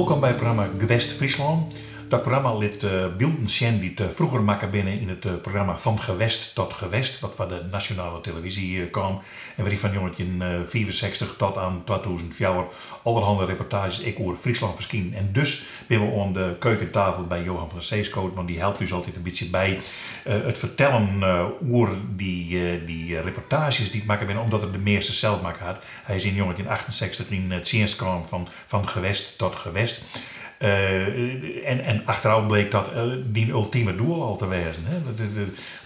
Wolkom by it programma Gewest Fryslân. Dat programma lit bylden sjen dy't froeger makke binne yn it programma Van Gewest tot Gewest, wat foar de nasjonale televyzje kaam en wêryn fan njoggentjinhûndertfiifensechstich tot aan 2004 allerhande reportaazjes ek oer Fryslân ferskynden. En dus binne we oan de keukentafel by Johan van der Zee skood, want dy helpt ús altyd in bytsje by it fertellen oer dy reportaazjes dy't makke binne, omdat er de measte sels makke hat. Hy is yn njoggentjinhûndertachtensechstich yn tsjinst kaam fan Van Gewest tot Gewest. En achterôf bleek dat dyn ultime doel al te wêzen.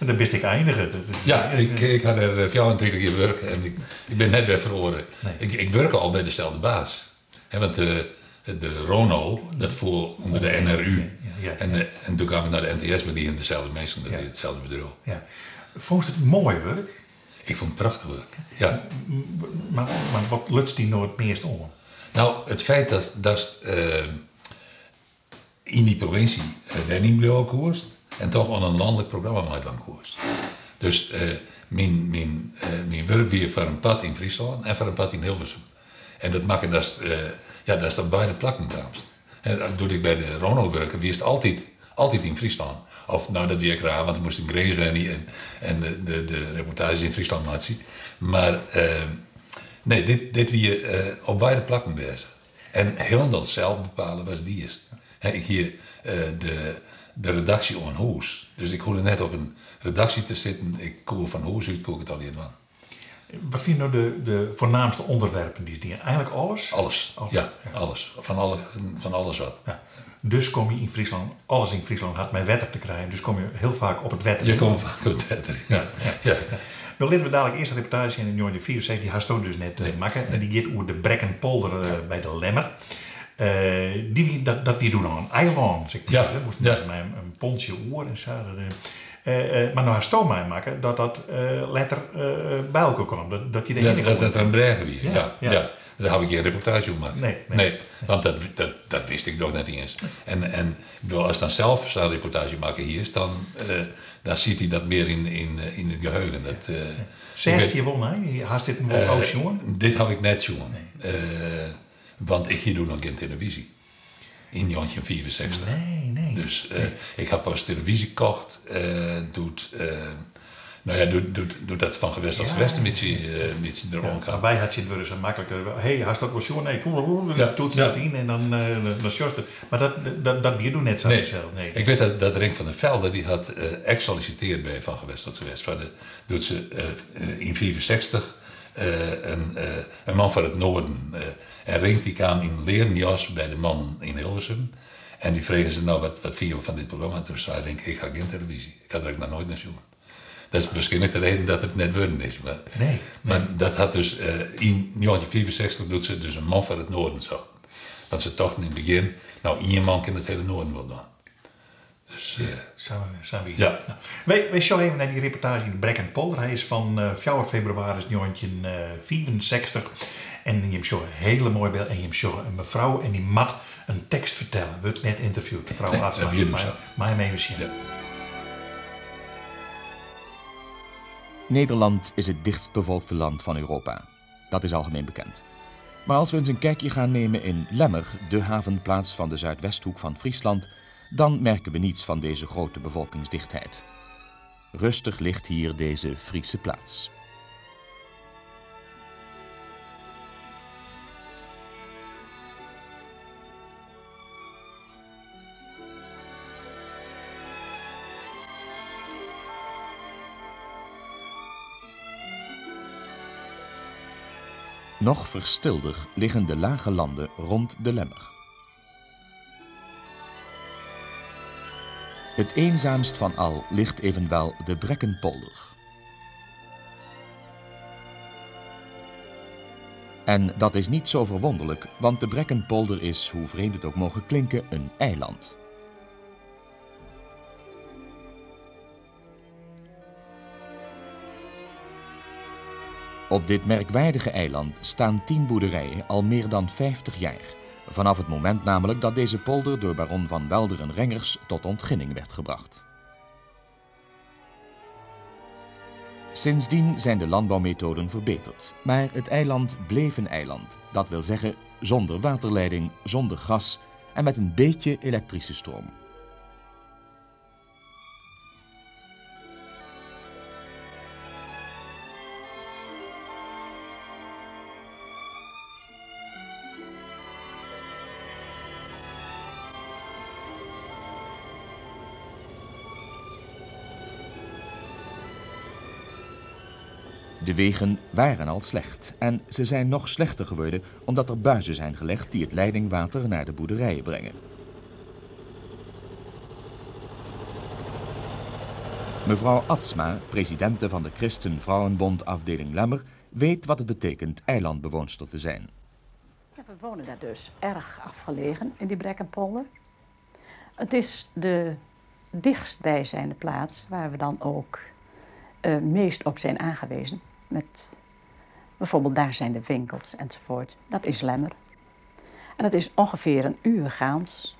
Dêr bist ek einige. Ja, ik ha dêr 34 jier wurke en ik bin net wer feroare. Ik wurke al by deselde baas. Want de RONO, dat foel ûnder de NRU. En doe kaam ik nei de NTS, mar dy hiene deselde minsken, dat wie itselde bedriuw. Fûnst it moai wurk? Ik fûn it prachtich wurk, ja. Mar wat luts dy no it meast oan? No, it feit datst yn dy provinsje wenjen bliuwe koest en toch oan in lanlik programma meidwaan koest. Dus myn wurk wie foar in part yn Fryslân en foar in part yn Hilversum. En dat makke datst, ja, datst op beide plakken kaamst. En doe't ik by de RONO wurke, wiest altyd, altyd yn Fryslân. Of, no, dat wie ek raar, want ik moast yn Grins wenje en, en de, de reportaazjes yn Fryslân meitsje. Mar nee, dit, dit wie op beide plakken wêze. En hielendal sels bepale watst diest. Ik hie de, de redaksje oan hûs. Dus ik hoegde net op in redaksje te sitten. Ik koe fan hûs út koe ik it allegear dwaan. Wat fyn je no de foarnaamste ûnderwerpen dy't diene? Eigenlik alles? Alles, ja, alles. Fan, alle, fan alles wat. Ja. Dus komme je yn Fryslân, alles yn Fryslân hat mei wetter te krijen, dus komme je hiel faak op it wetter. Je komme faak op it wetter, ja. ja. No litte we dadlik earst de reportaazje sjen yn 1964, dy hasto dus net nee. makke. En dy giet oer de Brekkenpolder by de Lemmer. Dy wie, dat, dat wie doe noch in eilân, sil ik mar sizze. Moasten minsken mei in pontsje oer en sa. Mar no hasto meimakke dat dat letter by elkoar kaam, dat je derhinne koene. Dat der in brêge wie, ja. ja. Dêr haw ik gjin reportaazje oer makke. Nee, nee. Want dat, dat, dat wist ik noch net iens. En, en ik bedoel, ast dan sels sa'n reportaazje makke hiest, dan, dan sit dy dat mear yn, yn, yn it geheugen. Dat, Seachst hjir wol nei? Hast dit wol al sjoen? Dit haw ik net sjoen. Want ik hie doe noch gjin televyzje. Yn 1965. Nee, nee. Dus ik ha pas televyzje kocht doe't, no ja, doe't dat Van Gewest tot Gewest in bytsje deroan kaam. Mar wy ha tsjintwurdich sa maklik, hé, hast dat wol sjoen? Nee, toetst dat yn en dan dan sjochst it. Mar dat dat wie doe net sa fansels, nee. Ik wit dat dat Rink van der Velde, dy hat ek sollisitearre by Van Gewest tot Gewest foar de, doe't se yn 65 in man foar it Noarden. En Rink dy kaam yn in learen jas by de mannen yn Hilversum. En dy fregen se, no, wat fine jo fan dit programma? En toen sei Rink, ik ha gjin televyzje. Ik ha der ek noch noait nei sjoen. Dat is wierskynlik de reden dat it net wurden is. Mar, nee, mar dat hat dus yn 1965 doe't se dus in man foar it Noarden sochten. Want se tochten yn it begjin, no, ien man kin it hiele Noarden wol dwaan. Dus, Sa wie Ja. Wy, wy sjogge even nei dy reportaazje yn de Brekkenpolder. Hy is fan 4 febrewaris 1965. En jim sjogge hele moaie bylden. En jim sjogge in mefrou en dy moat in tekst fertelle. Wurdt net ynterviewd, frou Nee, Atsma. dat wie doe sa. Mei him even sjen. Ja. Nederland is het dichtstbevolkte land van Europa. Dat is algemeen bekend. Maar als we eens een kijkje gaan nemen in Lemmer, de havenplaats van de zuidwesthoek van Friesland, dan merken we niets van deze grote bevolkingsdichtheid. Rustig ligt hier deze Friese plaats. Nog verstilder liggen de lage landen rond de Lemmer. Het eenzaamst van al ligt evenwel de Brekkenpolder. En dat is niet zo verwonderlijk, want de Brekkenpolder is, hoe vreemd het ook moge klinken, een eiland. Op dit merkwaardige eiland staan 10 boerderijen al meer dan 50 jaar. Vanaf het moment namelijk dat deze polder door baron van Welderen Rengers tot ontginning werd gebracht. Sindsdien zijn de landbouwmethoden verbeterd, maar het eiland bleef een eiland. Dat wil zeggen zonder waterleiding, zonder gas en met een beetje elektrische stroom. De wegen waren al slecht en ze zijn nog slechter geworden omdat er buizen zijn gelegd die het leidingwater naar de boerderijen brengen. Mevrouw Atsma, presidente van de Christen Vrouwenbond afdeling Lemmer, weet wat het betekent eilandbewoonster te zijn. Ja, we wonen daar dus erg afgelegen in die Brekkenpolder. Het is de dichtstbijzijnde plaats waar we dan ook meest op zijn aangewezen. Met, bijvoorbeeld daar zijn de winkels enzovoort. Dat is Lemmer. En dat is ongeveer een uur gaans.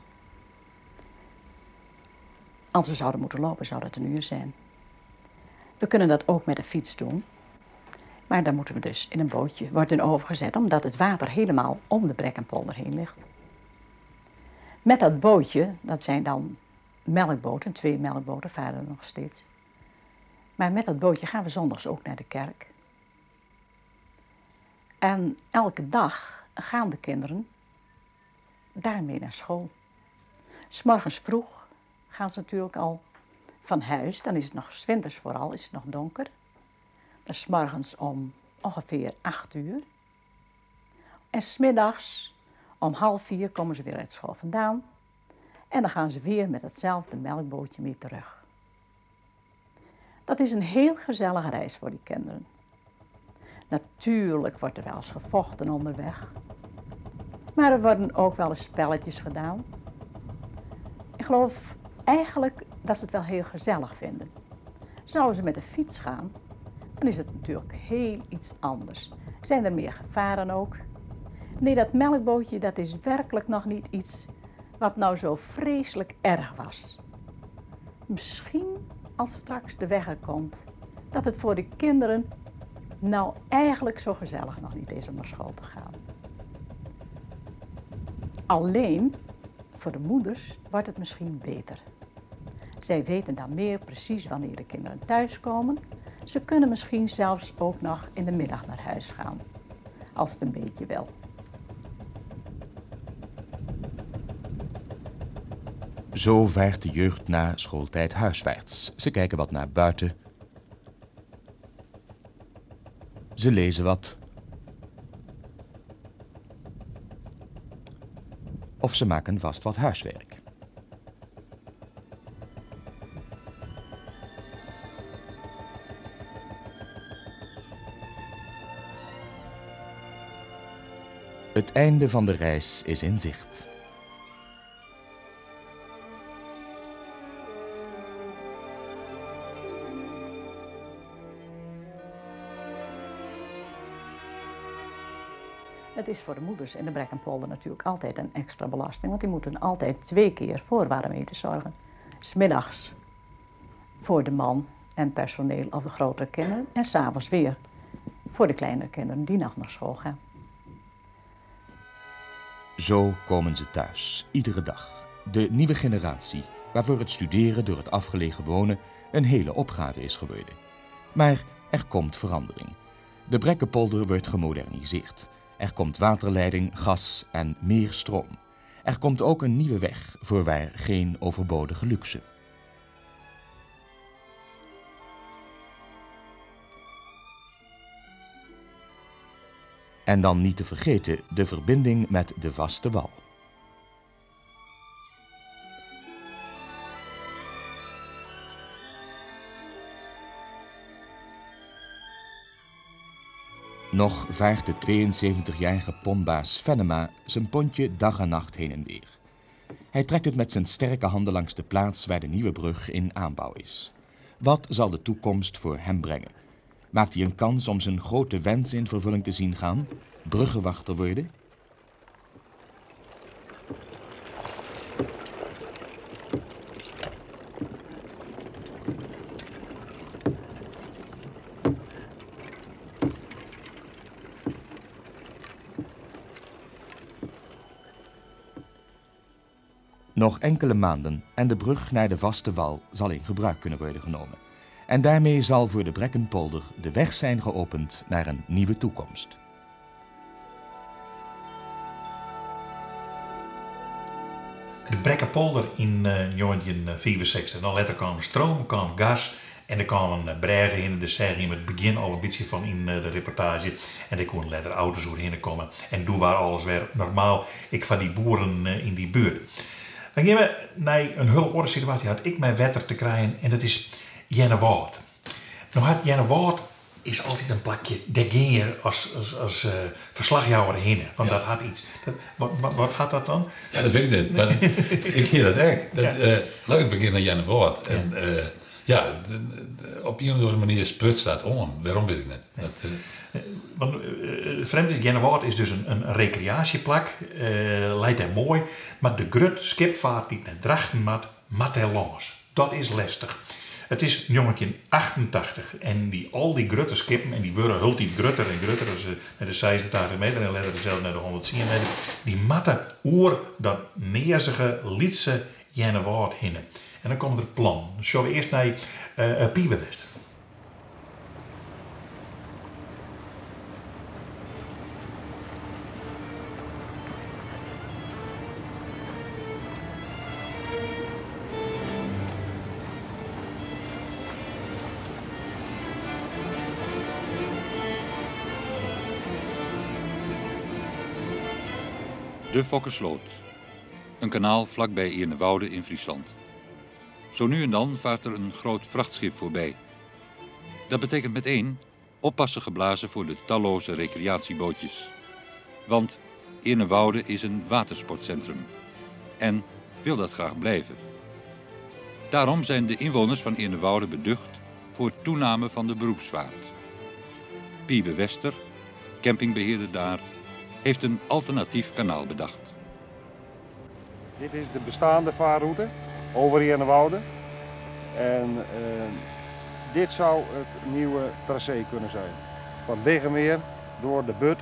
Als we zouden moeten lopen, zou dat een uur zijn. We kunnen dat ook met de fiets doen. Maar dan moeten we dus in een bootje worden overgezet, omdat het water helemaal om de Brekkenpolder heen ligt. Met dat bootje, dat zijn dan melkboten, 2 melkboten varen er nog steeds. Maar met dat bootje gaan we zondags ook naar de kerk. En elke dag gaan de kinderen daarmee naar school. 's Morgens vroeg gaan ze natuurlijk al van huis. Dan is het nog, 's winters vooral, is het nog donker. Dat is 's morgens om ongeveer 8 uur. En 's middags om 3:30 komen ze weer uit school vandaan. En dan gaan ze weer met hetzelfde melkbootje mee terug. Dat is een heel gezellige reis voor die kinderen. Natuurlijk wordt er wel eens gevochten onderweg. Maar er worden ook wel eens spelletjes gedaan. Ik geloof eigenlijk dat ze het wel heel gezellig vinden. Zouden ze met de fiets gaan, dan is het natuurlijk heel iets anders. Zijn er meer gevaren ook? Nee, dat melkbootje, dat is werkelijk nog niet iets wat nou zo vreselijk erg was. Misschien als straks de weg er komt, dat het voor de kinderen nou eigenlijk zo gezellig nog niet is om naar school te gaan. Alleen voor de moeders wordt het misschien beter. Zij weten dan meer precies wanneer de kinderen thuiskomen. Ze kunnen misschien zelfs ook nog in de middag naar huis gaan, als het een beetje wil. Zo vaart de jeugd na schooltijd huiswaarts. Ze kijken wat naar buiten. Ze lezen wat. Of ze maken vast wat huiswerk. Het einde van de reis is in zicht. Het is voor de moeders in de Brekkenpolder natuurlijk altijd een extra belasting, want die moeten altijd 2 keer voor warm eten zorgen. 's Middags voor de man en personeel of de grotere kinderen en 's avonds weer voor de kleinere kinderen die nog naar school gaan. Zo komen ze thuis, iedere dag. De nieuwe generatie, waarvoor het studeren door het afgelegen wonen een hele opgave is geworden. Maar er komt verandering. De Brekkenpolder wordt gemoderniseerd. Er komt waterleiding, gas en meer stroom. Er komt ook een nieuwe weg, voorwaar geen overbodige luxe. En dan niet te vergeten de verbinding met de vaste wal. Nog vaart de 72-jarige ponbaas Venema zijn pontje dag en nacht heen en weer. Hij trekt het met zijn sterke handen langs de plaats waar de nieuwe brug in aanbouw is. Wat zal de toekomst voor hem brengen? Maakt hij een kans om zijn grote wens in vervulling te zien gaan? Bruggenwachter worden? Nog enkele maanden en de brug naar de vaste wal zal in gebruik kunnen worden genomen. En daarmee zal voor de Brekkenpolder de weg zijn geopend naar een nieuwe toekomst. De Brekkenpolder yn 1965. Dan letter kaam stroom, kaam gas en der kamen brêgen hinne. Dêr seagen jim it begjin al in bytsje fan yn de reportaazje. En dêr koene letter auto's oerhinne komme. En doe waard alles wer normaal, ek foar dy boeren yn dy buert. Dan gean we nei in hiel oare situaasje, hat ek mei wetter te krijen en dat is Earnewâld. No hat Earnewâld is altyd in plakje, dêr gean je as ferslachjouwer hinne, want dat hat iets. Wat hat dat dan? Ja, dat wit ik net, mar ik hie dat ek. Dat, leuk, we gean nei Earnewâld. En ja, op ien of oare manier spruts dat oan. Wêrom wit ik net. Dat, Want frjemd is, Earnewâld is dus in rekreaasjeplak, leit dêr moai, mar de grutte skipfeart dy't nei Drachten moat, moat dêr lâns. Dat is lestich. It is 1988 en dy, al dy grutte skippen, en dy wurde hieltyd grutter en grutter, as nei de 86 meter en letter sels nei de 110 meter, dy moatte oer dat nearzige lytse Earnewâld hinne. En dan komme der plannen. Dan sjogge we earst nei Piebe Wester. De Fokkesloot. Een kanaal vlakbij Eernewoude in Friesland. Zo nu en dan vaart er een groot vrachtschip voorbij. Dat betekent meteen oppassen geblazen voor de talloze recreatiebootjes. Want Eernewoude is een watersportcentrum en wil dat graag blijven. Daarom zijn de inwoners van Eernewoude beducht voor toename van de beroepsvaart. Piebe Wester, campingbeheerder daar, heeft een alternatief kanaal bedacht. Dit is de bestaande vaarroute over Eernewoude. En dit zou het nieuwe tracé kunnen zijn. Van Biggemeer door de But,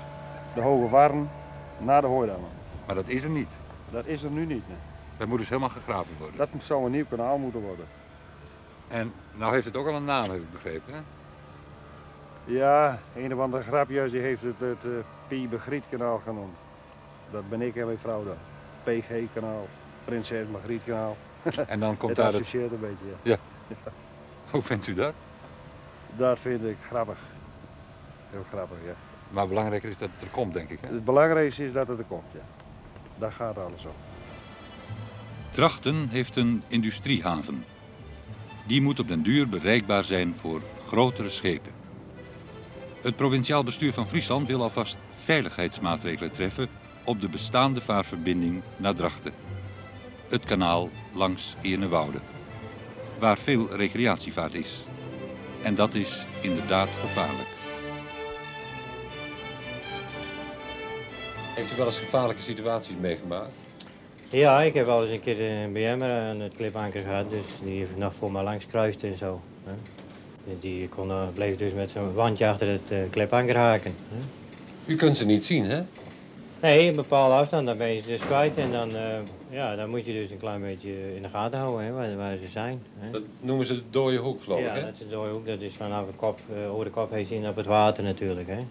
de Hoge Warren naar de Hooidammen. Maar dat is er niet? Dat is er nu niet, nee. Dat moet dus helemaal gegraven worden? Dat zou een nieuw kanaal moeten worden. En nou heeft het ook al een naam, heb ik begrepen, hè? Ja, een of andere grapjas die heeft het Piebe Grietkanaal genoemd. Dat ben ik en mijn vrouw dan. PG-kanaal, Prinses Margrietkanaal. En dan komt Het daar het associeert een beetje, ja. Ja. Hoe vindt u dat? Dat vind ik grappig. Heel grappig, ja. Maar belangrijker is dat het er komt, denk ik, hè? Het belangrijkste is dat het er komt, ja. Daar gaat alles om. Drachten heeft een industriehaven. Die moet op den duur bereikbaar zijn voor grotere schepen. Het provinciaal bestuur van Friesland wil alvast veiligheidsmaatregelen treffen op de bestaande vaarverbinding naar Drachten. Het kanaal langs Eernewoude, waar veel recreatievaart is. En dat is inderdaad gevaarlijk. Heeft u wel eens gevaarlijke situaties meegemaakt? Ja, ik heb wel eens een keer een BM'er aan het klipanker gehad, dus die heeft nog voor mij langs kruist en zo. Hè. Die bleef dus met zo'n wandje achter het klipanker haken. Hè. U kunt ze niet zien, hè? Nee, een bepaalde afstand, dan ben je ze dus kwijt en dan moet je dus een klein beetje in de gaten houden, hè, waar ze zijn. Hè. Dat noemen ze de dode hoek, geloof Ja, ik, hè? dat is de dode hoek, dat is vanaf de kop, over de kop heen zien op het water natuurlijk. Hè.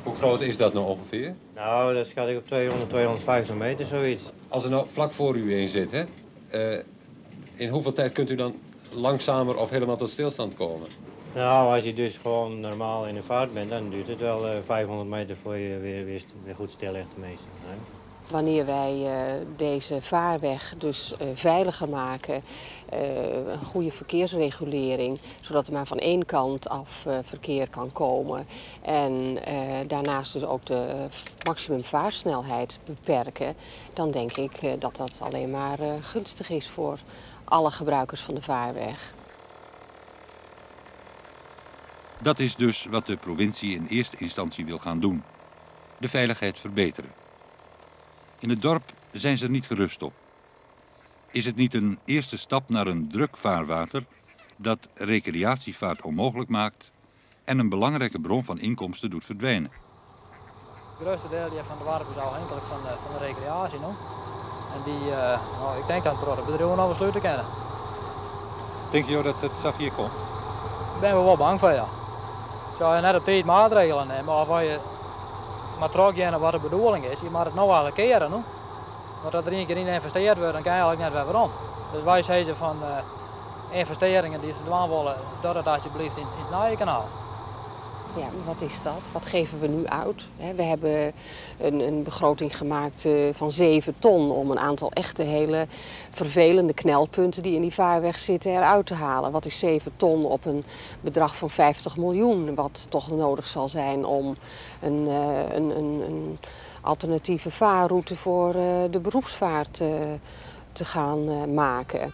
Hoe groot is dat nou ongeveer? Nou, dat schat ik op 200, 250 meter, zoiets. Als er nou vlak voor u een zit, hè, in hoeveel tijd kunt u dan langzamer of helemaal tot stilstand komen? Nou, als je dus gewoon normaal in de vaart bent, dan duurt het wel 500 meter voor je weer goed stil ligt meestal. Hè? Wanneer wij deze vaarweg dus veiliger maken, een goede verkeersregulering, zodat er maar van één kant af verkeer kan komen. En daarnaast dus ook de maximum vaarsnelheid beperken, dan denk ik dat dat alleen maar gunstig is voor alle gebruikers van de vaarweg. Dat is dus wat de provincie in eerste instantie wil gaan doen. De veiligheid verbeteren. In het dorp zijn ze er niet gerust op. Is het niet een eerste stap naar een druk vaarwater dat recreatievaart onmogelijk maakt en een belangrijke bron van inkomsten doet verdwijnen? Het grootste deel van de dorp is afhankelijk van de recreatie. No? En dy, no, ik tink dat in protte bedriuwen noch wol slute kinne. Tinke jo dat it safier komt? Dêr binne we wol bang foar, ja. As je net op tiid maatregelen nimme of as je mar trochgeane wat de bedoeling is, je moatte it no eigentlik keare, no. Want as der ien kear yn ynvestearre wurdt, dan kin je eigentlik net wer werom. Dus wy sizze fan ynvestearringen dy't se dwaan wolle, doch dat asjebleaft yn it nije kanaal. Ja, wat is dat? Wat geven we nu uit? We hebben een begroting gemaakt van 7 ton om een aantal echte hele vervelende knelpunten die in die vaarweg zitten eruit te halen. Wat is 7 ton op een bedrag van 50 miljoen, wat toch nodig zal zijn om een alternatieve vaarroute voor de beroepsvaart te gaan maken.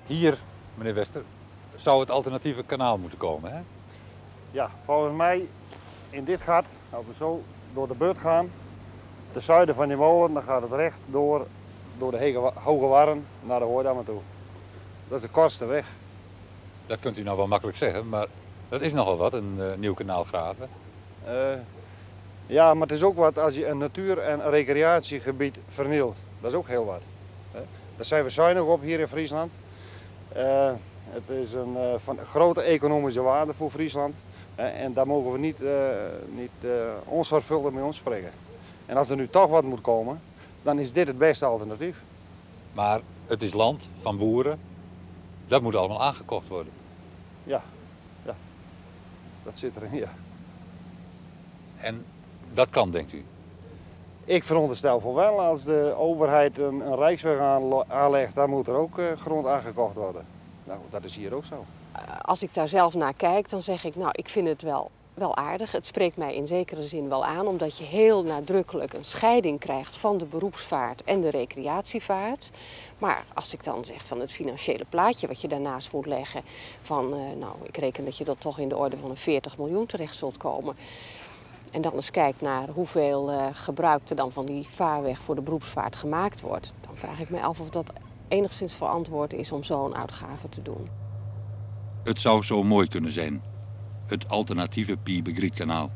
Hier, meneer Wester, zou het alternatieve kanaal moeten komen, hè? Ja, volgens mij in dit gat, als we zo door de buurt gaan, de zuiden van die molen, dan gaat het recht door de Hoge Warren naar de Hooidammen toe. Dat is de kortste weg. Dat kunt u nou wel makkelijk zeggen, maar dat is nogal wat, een nieuw kanaal graven. Ja, maar het is ook wat als je een natuur- en recreatiegebied vernielt. Dat is ook heel wat. Hè? Daar zijn we zuinig op hier in Friesland. Het is een van grote economische waarde voor Friesland. En daar mogen we niet onzorgvuldig mee omspringen. En als er nu toch wat moet komen, dan is dit het beste alternatief. Maar het is land van boeren. Dat moet allemaal aangekocht worden. Ja, ja. Dat zit erin, ja. En dat kan, denkt u? Ik veronderstel voor wel. Als de overheid een rijksweg aanlegt, dan moet er ook grond aangekocht worden. Dat is hier ook zo. Als ik daar zelf naar kijk, dan zeg ik, ik vind het wel aardig. Het spreekt mij in zekere zin wel aan, omdat je heel nadrukkelijk een scheiding krijgt van de beroepsvaart en de recreatievaart. Maar als ik dan zeg van het financiële plaatje wat je daarnaast moet leggen, van ik reken dat je dat toch in de orde van een 40 miljoen terecht zult komen. En dan eens kijkt naar hoeveel gebruik er dan van die vaarweg voor de beroepsvaart gemaakt wordt, dan vraag ik mij af of dat enigszins verantwoord is om zo'n uitgave te doen. Het zou zo mooi kunnen zijn, het alternatieve Piebe-Grietkanaal.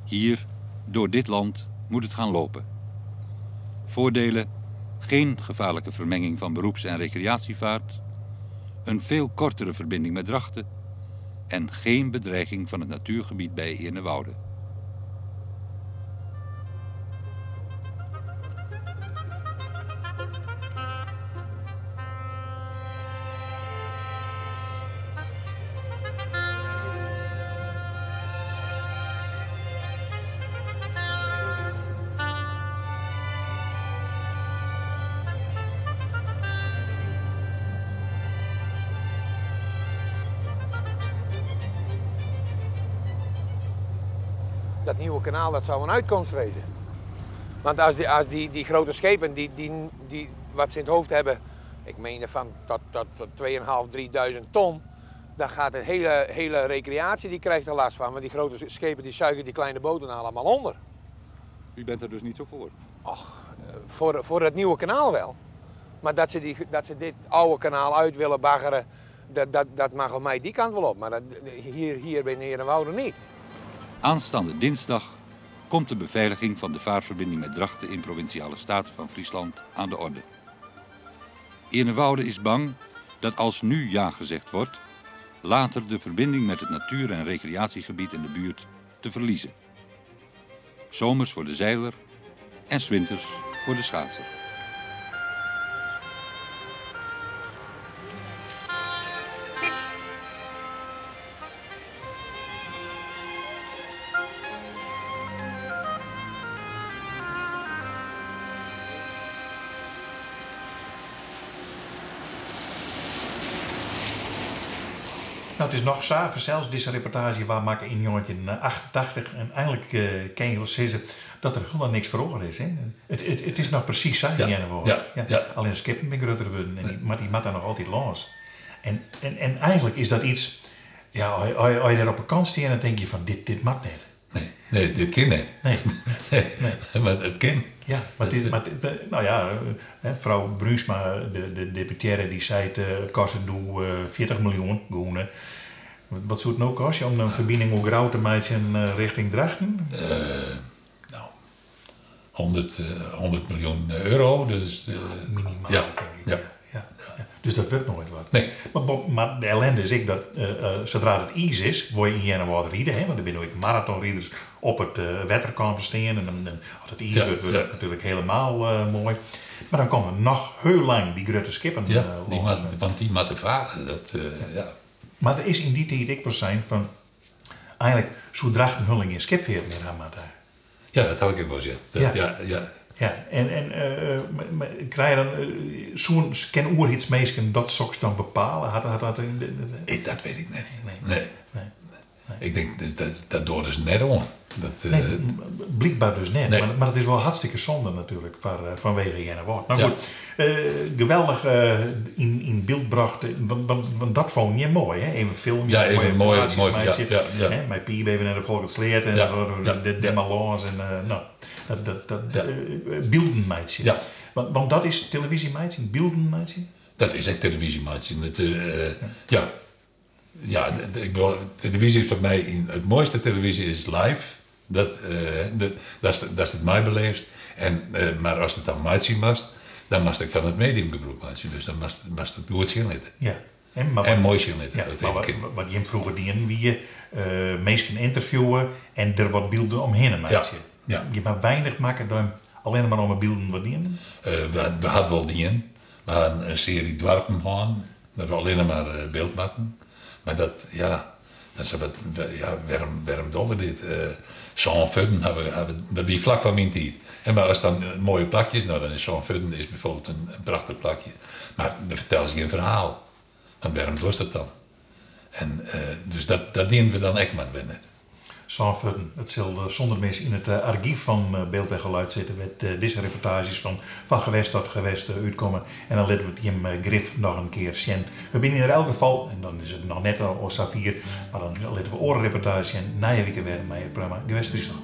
Hier, door dit land, moet het gaan lopen. Voordelen: geen gevaarlijke vermenging van beroeps- en recreatievaart, een veel kortere verbinding met Drachten en geen bedreiging van het natuurgebied bij Eernewoude. Dat nieuwe kanaal, dat zou een uitkomst wezen. Want als die grote schepen, die wat ze in het hoofd hebben, ik meen van tot tweeënhalf, 3000 ton, dan gaat de hele recreatie, die krijgt er last van. Want die grote schepen die zuigen die kleine boten allemaal onder. U bent er dus niet zo voor? Och, voor het nieuwe kanaal wel. Maar dat ze dit oude kanaal uit willen baggeren, dat mag op mij die kant wel op. Maar hier bij Eernewoude niet. Aanstaande dinsdag komt de beveiliging van de vaarverbinding met Drachten in Provinciale Staten van Friesland aan de orde. Eernewoude is bang dat als nu ja gezegd wordt, later de verbinding met het natuur- en recreatiegebied in de buurt te verliezen. Zomers voor de zeiler en 's winters voor de schaatser. No, it is noch sa, fansels, dizze reportaazje waard makke yn 1988 en eigentlik kin je wol sizze dat der hielendal niks feroare is. Hè? It is noch presys sa yn Earnewâld. Allinne de skippen binne grutter wurden, en dy, mar dy moatte noch altyd lâns. En eigentlik is dat yts, ja, as je dêr op 'e kant stean, dan tinke je fan dit, dit moat net. Nee, nee, dit kin net. Nee. Nee, mar it kin. Ja, mar it is, mar, no ja, frou Bruinsma, de deputearre, dy seit it kostet doe 40 miljoen gûne. Wat soe it no kostje om in ferbining oer Grou te meitsjen rjochting Drachten? No, 100 miljoen euro. Dus, Minimaal, tink ik. Ja. Ja. Dus dat wurdt noait wat. Nee. Maar de ellende is ek dat sadra't it iis is, wolle je yn Earnewâld ride, hè, want der binne no ek maratonriders op it wetter komme te stean. En dan, as it iis wurdt, wurdt it natuerlik helemaal moai. Mar dan komme noch hiel lang dy grutte skippen Ja, dy lâns. moatte, want dy moatte farre. Dat, ja. Mar der is yn dy tiid ek wol sein fan, eigentlik soe Drachten hielendal gjin skipfeart mear ha moatte. Ja, dat haw ik ek wolris heard. Dat, ja, ja. Ja, en krije dan, soe, kin oerheidsminsken dat soks dan bepale? Hat dat, Ik, dat wit ik net. Nee. Nee. Nee. Ik tink, dus dat doare se net oan. Dat, Nee, blykber dus net. Nee. Mar it is wol hartstikke sonde natuerlik foar, fanwege Earnewâld. No goed, geweldich yn byld brocht, want dat fûnen jim moai, hè? Even filmje, Ja, even moaie moai, praatsjes moai, ja, meitsje. ja, ja. Hè, mei Piip even nei de Folkertsleat en dêr mar lâns en no, dat bylden meitsje. Want dat is televyzje meitsjen, bylden meitsjen? Dat is ek televyzje meitsjen. It, ja. Ja, ik bedoel, televyzje is foar my, it moaiste televyzje is live. Dat, datst it meibeleefst. En, mar ast it dan meitsje moatst, dan moatst ek fan it medium gebrûk meitsje. Dus dan moatst it goed sjen litte. Ja. En, mar En moai sjen litte. Ja, Dat mar even wat, kin. wat jim froeger dienen wie minsken ynterviewe en der wat bylden omhinne meitsje. Jim ha weinich makke dan allinne mar om 'e bylden wat dienen? We hawwe wol dien. We hawwe in searje doarpen hân, dat we allinne mar byld makken. Mar dat, ja, dan sei wat, ja, wêrom dogge we dit? Sânfurden hawwe we, hawwe, dat wie flak foar myn tiid. En mar ast dan moaie plakjes, no dan is Sânfurden is byfoarbyld in prachtich plakje. Mar dan fertelst gjin ferhaal. Want wêrom dochst dat dan? En dus dat dienen we dan ek mar wer net. Sânfurden, it sil sûnder mis yn it argyf fan Beeld en Geluid sitte wêr't dizze reportaazjes fan Van Gewest tot Gewest útkomme. En dan litte we it jim grif noch in kear sjen. We binne yn elk gefal, en dan is it noch net al safier, mar dan litte we oare reportaazjes sjen nije wike wer mei it programma Gewest Fryslân.